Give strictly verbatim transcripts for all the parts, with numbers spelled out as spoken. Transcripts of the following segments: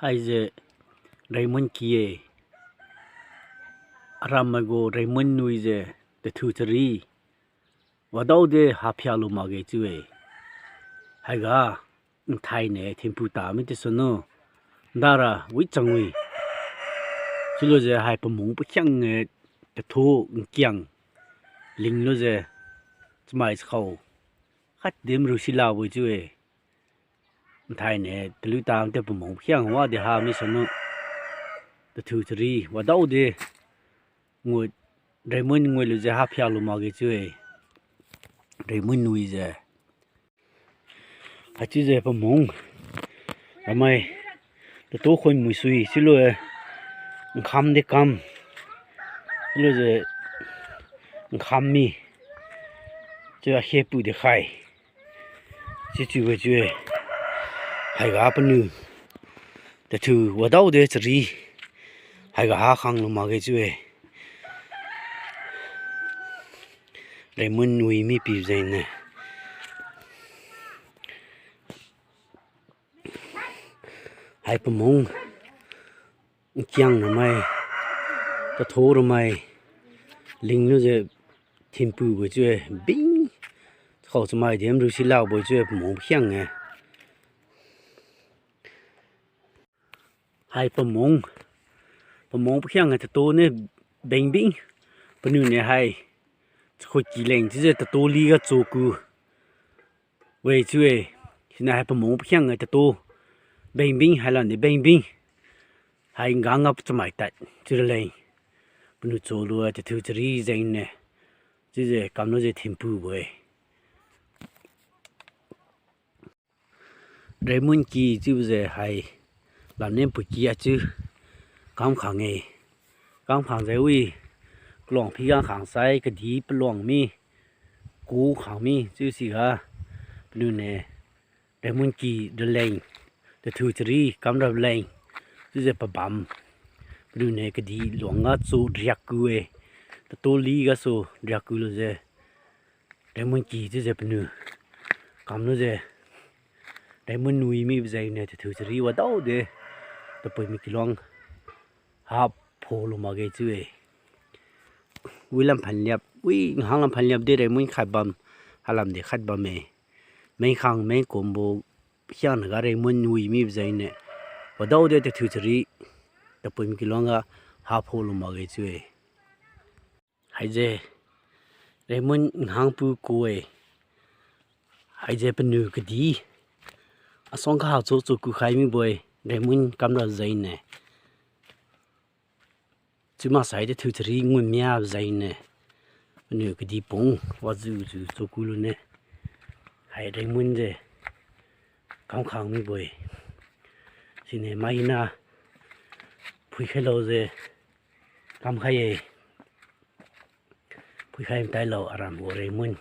Haise Reimun ki-e. Aram maigu Reimun nuijiu tathu chari wadaodi haphia lu makge chiu-e. Haiga nthaine thinpu tami tisunu dara wichang-e. Chiulujiu hai pamung pakhiang-e tathu nkiang linglujiu chamai chakhao khatdi maru silabo-e chiu-e. Nthaine talu tamte pamung pakhiang wadi hami sunu tathu chari wadaodi ngui, Reimun nguilujiu haphia lu makge chiu-e. Reimun nuijiu haichiujiu pamung ramai tatu khun muisui chiulu-e, nkham dekam chiulujiu nkham mi chiu akhe pu dekhai chiu chiubo chiu-e. Haiga paniu tathu wadaodi chari haiga hakhang lu makge chiu-e. Reimun wi mi pi jengniu hai pamung nkiang ramai, tathu ramai linglujiu thinpubo chiu-e, bing chakhao chamai di maru silabo chiu-e pamung pakhiang-e. Hai pamung, pamung pakhiang-e tatu niu bengbing, paniu niu hai chakhut kileng chiujiu tatu liga choku we chiu-e. Siniu hai pamung pakhiang-e tatu bengbing, hailam di bengbing, hai ngangga chamai tad chiu raleng paniu cholu-e tathu chari jengniu chiujiu kamlujiu thinpubo-e. Reimun ki chiubo jiu hai lamniu puiki achiu kamkhang-e. Kamkhang jiu wi kaluang phiga khang sai kadi paluang mi, ku khang mi chiu siga paniu niu Reimun ki raleng, tathu chari kamraleng chiujiu pabam paniu niu kadi luangga chu riakgu-e. Tatu ligasu riakgu lujiu Reimun ki chiujiu paniu kamlujiu Reimun wi mibo jengniu tathu chari wadaodi Tapuimi kiluang hapho lu makge chiu-e. Wi lamphan liap, wi ngahang lamphan liap di Reimun khat bam, halam di khat bamme. Mengkhang mengkumbo hiangnaga Reimun wi mibo jengniu wadaodi tathu chari Tapuimi kiluangga hapho lu makge chiu-e. Haiji Reimun ngahangpu ku-e. Haiji paniu kadi asuang kaha chu chu kukhai mibo-e, Reimun kamra jengniu. Chiu maksai tathu chari ngun miabo jengniu paniu kadihpung wajiujiu chu ku lune. Hai Reimun jiu kamkhang mibo-e. Siniu mai hina phuikhailo jiu kamkhai-e. Phuikhai matailo arambo Reimun.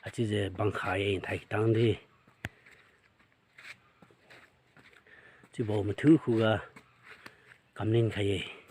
Haichiujiu bangkha-e nthai katang di. Chiubo mathiu khuga kamlin khai-e.